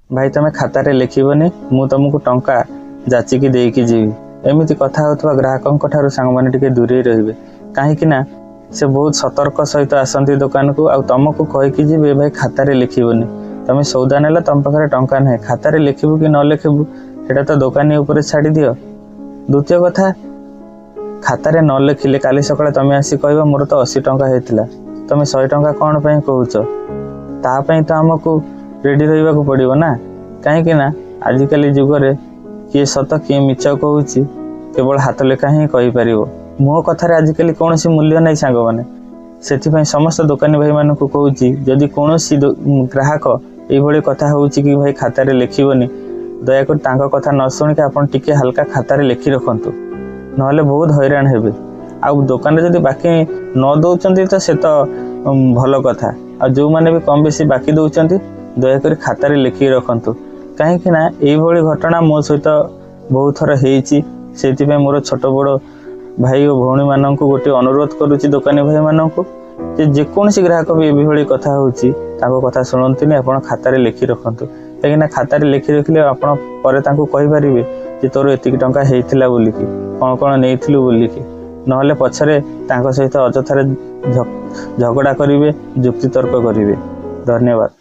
ଭାଇ, ତମେ ଖାତାରେ ଲେଖିବନି, ମୁଁ ତମକୁ ଟଙ୍କା ଯାଚିକି ଦେଇକି ଯିବି। ଏମିତି କଥା ହେଉଥିବା ଗ୍ରାହକଙ୍କ ଠାରୁ ସାଙ୍ଗମାନେ ଟିକେ ଦୂରେଇ ରହିବେ, କାହିଁକି ନା ସେ ବହୁତ ସତର୍କ ସହିତ ଆସନ୍ତି ଦୋକାନକୁ ଆଉ ତମକୁ କହିକି ଯିବେ, ଭାଇ, ଖାତାରେ ଲେଖିବନି। ତମେ ସଉଦା ନେଲ, ତମ ପାଖରେ ଟଙ୍କା ନାହିଁ, ଖାତାରେ ଲେଖିବୁ କି ନ ଲେଖିବୁ ସେଇଟା ତ ଦୋକାନୀ ଉପରେ ଛାଡ଼ିଦିଅ। ଦ୍ୱିତୀୟ କଥା, ଖାତାରେ ନ ଲେଖିଲେ କାଲି ସକାଳେ ତମେ ଆସି କହିବ, ମୋର ତ 80 ଟଙ୍କା ହେଇଥିଲା, ତମେ 100 ଟଙ୍କା କ'ଣ ପାଇଁ କହୁଛ? ତା ପାଇଁ ତ ଆମକୁ ରେଡ଼ି ରହିବାକୁ ପଡ଼ିବ ନା, କାହିଁକି ନା ଆଜିକାଲି ଯୁଗରେ କିଏ ସତ କିଏ ମିଛ କହୁଛି କେବଳ ହାତ ଲେଖା ହିଁ କହିପାରିବ। ମୋ କଥାରେ ଆଜିକାଲି କୌଣସି ମୂଲ୍ୟ ନାହିଁ ସାଙ୍ଗମାନେ। ସେଥିପାଇଁ ସମସ୍ତ ଦୋକାନୀ ଭାଇମାନଙ୍କୁ କହୁଛି, ଯଦି କୌଣସି ଗ୍ରାହକ ଏଇଭଳି କଥା ହେଉଛି କି ଭାଇ, ଖାତାରେ ଲେଖିବନି, ଦୟାକରି ତାଙ୍କ କଥା ନ ଶୁଣିକି ଆପଣ ଟିକେ ହାଲକା ଖାତାରେ ଲେଖି ରଖନ୍ତୁ, ନହେଲେ ବହୁତ ହଇରାଣ ହେବେ। ଆଉ ଦୋକାନରେ ଯଦି ବାକି ନ ଦେଉଛନ୍ତି ତ ସେ ତ ଭଲ କଥା, ଆଉ ଯେଉଁମାନେ ବି କମ୍ ବେଶୀ ବାକି ଦେଉଛନ୍ତି, ଦୟାକରି ଖାତାରେ ଲେଖିକି ରଖନ୍ତୁ, କାହିଁକି ନା ଏଇଭଳି ଘଟଣା ମୋ ସହିତ ବହୁତ ଥର ହେଇଛି। ସେଇଥିପାଇଁ ମୋର ଛୋଟ ବଡ଼ ଭାଇ ଓ ଭଉଣୀମାନଙ୍କୁ ଗୋଟିଏ ଅନୁରୋଧ କରୁଛି, ଦୋକାନୀ ଭାଇମାନଙ୍କୁ, ଯେ ଯେକୌଣସି ଗ୍ରାହକ ବି ଏଭଳି କଥା ହେଉଛି, ତାଙ୍କ କଥା ଶୁଣନ୍ତୁନି, ଆପଣ ଖାତାରେ ଲେଖି ରଖନ୍ତୁ। କାହିଁକିନା ଖାତାରେ ଲେଖି ରଖିଲେ ଆପଣ ପରେ ତାଙ୍କୁ କହିପାରିବେ ଯେ ତୋର ଏତିକି ଟଙ୍କା ହେଇଥିଲା ବୋଲିକି, କ'ଣ କ'ଣ ନେଇଥିଲୁ ବୋଲିକି। ନହେଲେ ପଛରେ ତାଙ୍କ ସହିତ ଅଯଥାରେ ଝଗଡ଼ା କରିବେ, ଯୁକ୍ତିତର୍କ କରିବେ। ଧନ୍ୟବାଦ।